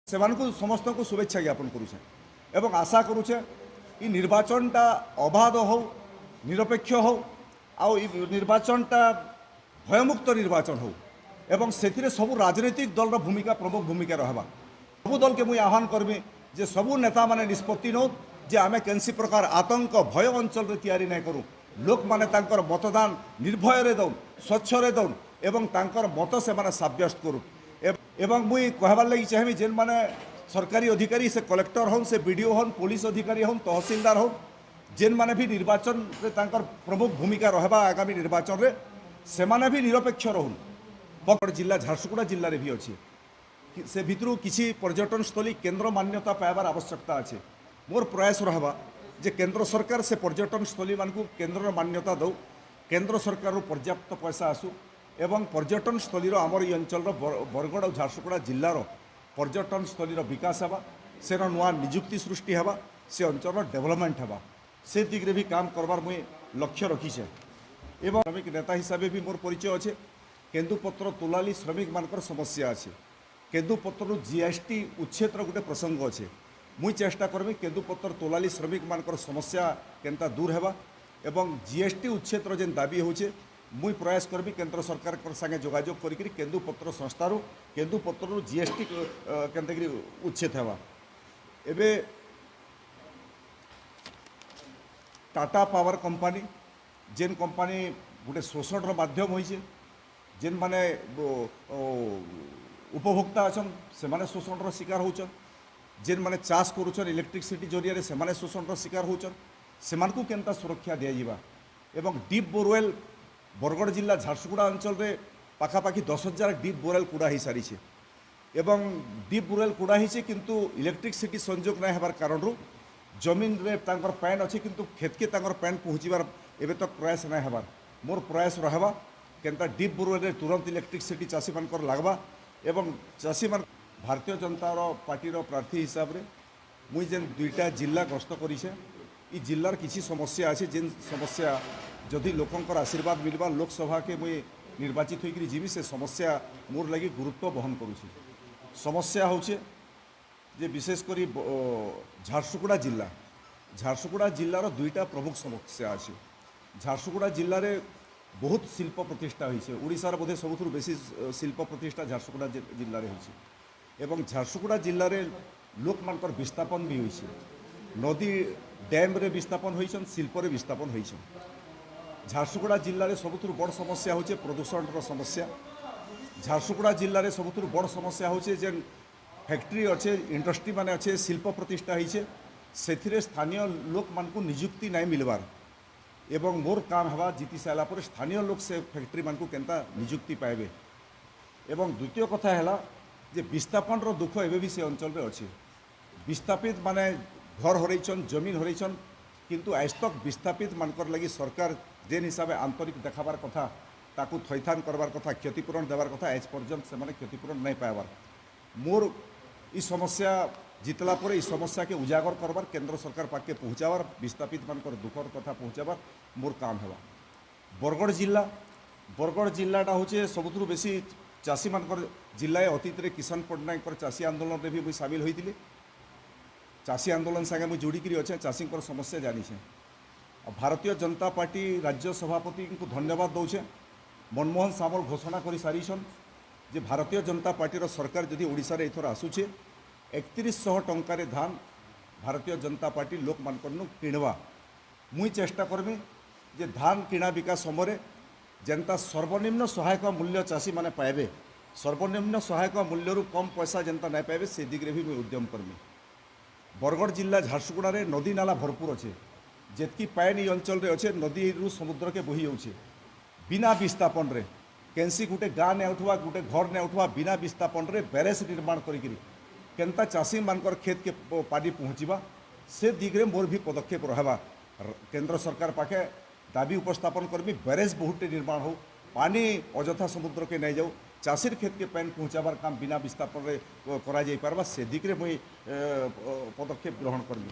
ସେମାନଙ୍କୁ ସମସ୍ତଙ୍କୁ ଶୁଭେଚ୍ଛା ଜ୍ଞାପନ କରୁଛେ ଏବଂ ଆଶା କରୁଛେ ଇ ନିର୍ବାଚନଟା ଅବାଧ ହଉ, ନିରପେକ୍ଷ ହଉ ଆଉ ଇ ନିର୍ବାଚନଟା ଭୟମୁକ୍ତ ନିର୍ବାଚନ ହଉ ଏବଂ ସେଥିରେ ସବୁ ରାଜନୈତିକ ଦଳର ଭୂମିକା ପ୍ରମୁଖ ଭୂମିକା ରହିବା। ସବୁ ଦଲକେ ମୁଇଁ ଆହ୍ୱାନ କରମି ଯେ ସବୁ ନେତାମାନେ ନିଷ୍ପତ୍ତି ନଉ ଯେ ଆମେ କେନ୍ସି ପ୍ରକାର ଆତଙ୍କ ଭୟ ଅଞ୍ଚଳରେ ତିଆରି ନାଇଁ କରୁ। ଲୋକମାନେ ତାଙ୍କର ମତଦାନ ନିର୍ଭୟରେ ଦଉନ୍, ସ୍ୱଚ୍ଛରେ ଦଉନ୍ ଏବଂ ତାଙ୍କର ମତ ସେମାନେ ସାବ୍ୟସ୍ତ କରୁନ୍। ଏବଂ ମୁଇଁ କହିବାର୍ ଲାଗି ଚାହିଁବି ଯେନ୍ମାନେ ସରକାରୀ ଅଧିକାରୀ, ସେ କଲେକ୍ଟର ହଉନ୍, ସେ ବିଡ଼ିଓ ହଉନ୍, ପୋଲିସ ଅଧିକାରୀ ହଉନ୍, ତହସିଲଦାର ହଉନ୍, ଯେନ୍ମାନେ ବି ନିର୍ବାଚନରେ ତାଙ୍କର ପ୍ରମୁଖ ଭୂମିକା ରହିବା ଆଗାମୀ ନିର୍ବାଚନରେ, ସେମାନେ ବି ନିରପେକ୍ଷ ରହୁନ୍। ବରଗଡ଼ ଜିଲ୍ଲା, ଝାରସୁଗୁଡ଼ା ଜିଲ୍ଲାରେ ବି ଅଛି, ସେ ଭିତରୁ କିଛି ପର୍ଯ୍ୟଟନସ୍ଥଳୀ କେନ୍ଦ୍ର ମାନ୍ୟତା ପାଇବାର ଆବଶ୍ୟକତା ଅଛି। ମୋର ପ୍ରୟାସ ରହିବା ଯେ କେନ୍ଦ୍ର ସରକାର ସେ ପର୍ଯ୍ୟଟନସ୍ଥଳୀମାନଙ୍କୁ କେନ୍ଦ୍ରର ମାନ୍ୟତା ଦଉ, କେନ୍ଦ୍ର ସରକାରରୁ ପର୍ଯ୍ୟାପ୍ତ ପଇସା ଆସୁ ଏବଂ ପର୍ଯ୍ୟଟନସ୍ଥଳୀର ଆମର ଏଇ ଅଞ୍ଚଳର ବରଗଡ଼ ଆଉ ଝାରସୁଗୁଡ଼ା ଜିଲ୍ଲାର ପର୍ଯ୍ୟଟନସ୍ଥଳୀର ବିକାଶ ହେବା, ସେନ ନୂଆ ନିଯୁକ୍ତି ସୃଷ୍ଟି ହେବା, ସେ ଅଞ୍ଚଳର ଡେଭଲପମେଣ୍ଟ ହେବା, ସେ ଦିଗରେ ବି କାମ କରବାର ମୁଇଁ ଲକ୍ଷ୍ୟ ରଖିଛେ। ଏବଂ ଶ୍ରମିକ ନେତା ହିସାବେ ବି ମୋର ପରିଚୟ ଅଛେ। କେନ୍ଦୁପତ୍ର ତୋଲାଲି ଶ୍ରମିକମାନଙ୍କର ସମସ୍ୟା ଅଛି, କେନ୍ଦୁପତ୍ରରୁ ଜିଏସ୍ଟି ଉଚ୍ଛେଦର ଗୋଟେ ପ୍ରସଙ୍ଗ ଅଛେ। ମୁଇଁ ଚେଷ୍ଟା କରମି କେନ୍ଦୁପତ୍ର ତୋଲାଲି ଶ୍ରମିକମାନଙ୍କର ସମସ୍ୟା କେନ୍ତା ଦୂର ହେବା ଏବଂ ଜିଏସ୍ଟି ଉଚ୍ଛେଦର ଯେନ୍ ଦାବି ହେଉଛେ, ମୁଇଁ ପ୍ରୟାସ କରମି କେନ୍ଦ୍ର ସରକାରଙ୍କର ସାଙ୍ଗେ ଯୋଗାଯୋଗ କରିକିରି କେନ୍ଦୁପତ୍ର ସଂସ୍ଥାରୁ କେନ୍ଦୁପତ୍ରରୁ ଜିଏସ୍ଟି କେନ୍ତାକରି ଉଚ୍ଛେଦ ହେବା। ଏବେ ଟାଟା ପାୱାର କମ୍ପାନୀ, ଯେନ୍ କମ୍ପାନୀ ଗୋଟେ ଶୋଷଣର ମାଧ୍ୟମ ହୋଇଛେ, ଯେନ୍ମାନେ ଉପଭୋକ୍ତା ଅଛନ୍ ସେମାନେ ଶୋଷଣର ଶିକାର ହେଉଛନ୍, ଯେନ୍ମାନେ ଚାଷ କରୁଛନ୍ ଇଲେକ୍ଟ୍ରିସିଟି ଜରିଆରେ ସେମାନେ ଶୋଷଣର ଶିକାର ହେଉଛନ୍, ସେମାନଙ୍କୁ କେନ୍ତା ସୁରକ୍ଷା ଦିଆଯିବା। ଏବଂ ଡିପ୍ ବୋରୱେଲ୍ ବରଗଡ଼ ଜିଲ୍ଲା ଝାରସୁଗୁଡ଼ା ଅଞ୍ଚଳରେ ପାଖାପାଖି 10,000 ଡିପ୍ ବୋରୱେଲ୍ କୁଡ଼ା ହେଇସାରିছে ଏବଂ ଡିପ୍ ବୋରୱେଲ୍ କୁଡ଼ା ହେଇছে, କିନ୍ତୁ ଇଲେକ୍ଟ୍ରିସିଟି ସଂଯୋଗ ନାଇଁ ହେବାର କାରଣରୁ ଜମିନରେ ତାଙ୍କର ପାଏନ୍ ଅଛି କିନ୍ତୁ କ୍ଷେତ୍କେ ତାଙ୍କର ପାଏନ୍ ପହଞ୍ଚିବାର ଏବେ ତକ୍ ପ୍ରୟାସ ନାଇଁ ହେବାର। ମୋର ପ୍ରୟାସ ରହିବା କେନ୍ତା ଡିପ୍ ବୋରୱେଲ୍ରେ ତୁରନ୍ତ ଇଲେକ୍ଟ୍ରିସିଟି ଚାଷୀମାନଙ୍କର ଲାଗ୍ବା ଏବଂ ଚାଷୀମାନ ଭାରତୀୟ ଜନତାର ପାର୍ଟିର ପ୍ରାର୍ଥୀ ହିସାବରେ ମୁଇଁ ଯେନ୍ ଦୁଇଟା ଜିଲ୍ଲା ଗସ୍ତ କରିଛେ, ଇ ଜିଲ୍ଲାର କିଛି ସମସ୍ୟା ଅଛି, ଯେନ୍ ସମସ୍ୟା ଯଦି ଲୋକଙ୍କର ଆଶୀର୍ବାଦ ମିଲବା ଲୋକସଭାକେ ମୁଇଁ ନିର୍ବାଚିତ ହୋଇକରି ଯିବି, ସେ ସମସ୍ୟା ମୋର ଲାଗି ଗୁରୁତ୍ୱ ବହନ କରୁଛି। ସମସ୍ୟା ହେଉଛି ଯେ ବିଶେଷ କରି ଝାରସୁଗୁଡ଼ା ଜିଲ୍ଲା, ଝାରସୁଗୁଡ଼ା ଜିଲ୍ଲାର ଦୁଇଟା ପ୍ରମୁଖ ସମସ୍ୟା ଅଛି। ଝାରସୁଗୁଡ଼ା ଜିଲ୍ଲାରେ ବହୁତ ଶିଳ୍ପ ପ୍ରତିଷ୍ଠା ହୋଇছে, ଓଡ଼ିଶାର ବୋଧେ ସବୁଥିରୁ ବେଶୀ ଶିଳ୍ପ ପ୍ରତିଷ୍ଠା ଝାରସୁଗୁଡ଼ା ଜିଲ୍ଲାରେ ହୋଇଛି ଏବଂ ଝାରସୁଗୁଡ଼ା ଜିଲ୍ଲାରେ ଲୋକମାନଙ୍କର ବିସ୍ଥାପନ ବି ହୋଇছে, ନଦୀ ଡ୍ୟାମ୍ରେ ବିସ୍ଥାପନ ହୋଇଛନ୍, ଶିଳ୍ପରେ ବିସ୍ଥାପନ ହୋଇଛନ୍। ଝାରସୁଗୁଡ଼ା ଜିଲ୍ଲାରେ ସବୁଥିରୁ ବଡ଼ ସମସ୍ୟା ହେଉଛି ପ୍ରଦୂଷଣର ସମସ୍ୟା। ଝାରସୁଗୁଡ଼ା ଜିଲ୍ଲାରେ ସବୁଥିରୁ ବଡ଼ ସମସ୍ୟା ହେଉଛି ଯେନ୍ ଫ୍ୟାକ୍ଟ୍ରି ଅଛେ, ଇଣ୍ଡଷ୍ଟ୍ରି ମାନେ ଅଛେ, ଶିଳ୍ପ ପ୍ରତିଷ୍ଠା ହେଇଛେ, ସେଥିରେ ସ୍ଥାନୀୟ ଲୋକମାନଙ୍କୁ ନିଯୁକ୍ତି ନାଇଁ ମିଲବାର ଏବଂ ମୋର କାମ ହେବା ଜିତି ସାରିଲା ପରେ ସ୍ଥାନୀୟ ଲୋକ ସେ ଫ୍ୟାକ୍ଟ୍ରିମାନଙ୍କୁ କେନ୍ତା ନିଯୁକ୍ତି ପାଇବେ। ଏବଂ ଦ୍ୱିତୀୟ କଥା ହେଲା ଯେ ବିସ୍ଥାପନର ଦୁଃଖ ଏବେ ବି ସେ ଅଞ୍ଚଳରେ ଅଛି। ବିସ୍ଥାପିତ ମାନେ ଘର ହରେଇଛନ୍, ଜମିନ ହରେଇଛନ୍, କିନ୍ତୁ ଆଜ ତକ୍ ବିସ୍ଥାପିତ ମାନଙ୍କର ଲାଗି ସରକାର ଯେନ୍ ହିସାବେ ଆନ୍ତରିକ ଦେଖାବାର କଥା, ତାକୁ ଥଇଥାନ କରବାର କଥା, କ୍ଷତିପୂରଣ ଦେବାର କଥା, ଆଜ ପର୍ଯ୍ୟନ୍ତ ସେମାନେ କ୍ଷତିପୂରଣ ନାଇଁ ପାଇବାର। ମୋର ଇ ସମସ୍ୟା ଜିତଲା ପରେ ଇ ସମସ୍ୟାକେ ଉଜାଗର କରବାର, କେନ୍ଦ୍ର ସରକାର ପାଖକେ ପହଞ୍ଚାବାର, ବିସ୍ଥାପିତ ମାନଙ୍କର ଦୁଃଖର କଥା ପହଞ୍ଚାବାର ମୋର କାମ ହେବା। ବରଗଡ଼ ଜିଲ୍ଲା, ବରଗଡ଼ ଜିଲ୍ଲାଟା ହେଉଛି ସବୁଥିରୁ ବେଶୀ ଚାଷୀମାନଙ୍କର ଜିଲ୍ଲା। ଅତୀତରେ କିଷାନ ପଟ୍ଟନାୟକଙ୍କର ଚାଷୀ ଆନ୍ଦୋଳନରେ ବି ମୁଇଁ ସାମିଲ ହୋଇଥିଲି, ଚାଷୀ ଆନ୍ଦୋଳନ ସାଙ୍ଗେ ମୁଇଁ ଯୋଡ଼ିକିରି ଅଛେ, ଚାଷୀଙ୍କର ସମସ୍ୟା ଜାଣିଛେ। ଆଉ ଭାରତୀୟ ଜନତା ପାର୍ଟି ରାଜ୍ୟ ସଭାପତିଙ୍କୁ ଧନ୍ୟବାଦ ଦେଉଛେ। ମନମୋହନ ସାମଲ ଘୋଷଣା କରି ସାରିଛନ୍ ଯେ ଭାରତୀୟ ଜନତା ପାର୍ଟିର ସରକାର ଯଦି ଓଡ଼ିଶାରେ ଏଥର ଆସୁଛେ, 3100 ଟଙ୍କାରେ ଧାନ ଭାରତୀୟ ଜନତା ପାର୍ଟି ଲୋକମାନଙ୍କରନୁ କିଣବା। ମୁଇଁ ଚେଷ୍ଟା କରମି ଯେ ଧାନ କିଣା ବିକା ସମୟରେ ଯେନ୍ତା ସର୍ବନିମ୍ନ ସହାୟକ ମୂଲ୍ୟ ଚାଷୀମାନେ ପାଇବେ, ସର୍ବନିମ୍ନ ସହାୟକ ମୂଲ୍ୟରୁ କମ୍ ପଇସା ଯେନ୍ତା ନାଇଁ ପାଇବେ, ସେ ଦିଗରେ ବି ମୁଇଁ ଉଦ୍ୟମ କରମି। ବରଗଡ଼ ଜିଲ୍ଲା ଝାରସୁଗୁଡ଼ାରେ ନଦୀ ନାଲା ଭରପୁର ଅଛେ, ଯେତ୍କି ପାଏନ୍ ଇ ଅଞ୍ଚଳରେ ଅଛେ ନଦୀରୁ ସମୁଦ୍ରକେ ବୋହି ଯାଉଛେ। ବିନା ବିସ୍ଥାପନରେ କେନ୍ସି ଗୋଟେ ଗାଁ ନାଇଁ ଉଠବା, ଗୋଟେ ଘର ନାଇଁ ଉଠବା, ବିନା ବିସ୍ଥାପନରେ ବ୍ୟାରେଜ ନିର୍ମାଣ କରିକିରି କେନ୍ତା ଚାଷୀମାନଙ୍କର କ୍ଷେତ୍କେ ପାନି ପହଞ୍ଚିବା, ସେ ଦିଗରେ ମୋର ବି ପଦକ୍ଷେପ ରହିବା। କେନ୍ଦ୍ର ସରକାର ପାଖେ ଦାବି ଉପସ୍ଥାପନ କରମି ବ୍ୟାରେଜ ବହୁତଟେ ନିର୍ମାଣ ହଉ, ପାନି ଅଯଥା ସମୁଦ୍ରକେ ନାଇଁ ଯାଉ, ଚାଷୀର କ୍ଷେତ୍କେ ପାନି ପହଞ୍ଚାବାର କାମ ବିନା ବିସ୍ଥାପନରେ କରାଯାଇ ପାରବା, ସେ ଦିଗରେ ମୁଇଁ ପଦକ୍ଷେପ ଗ୍ରହଣ କରମି।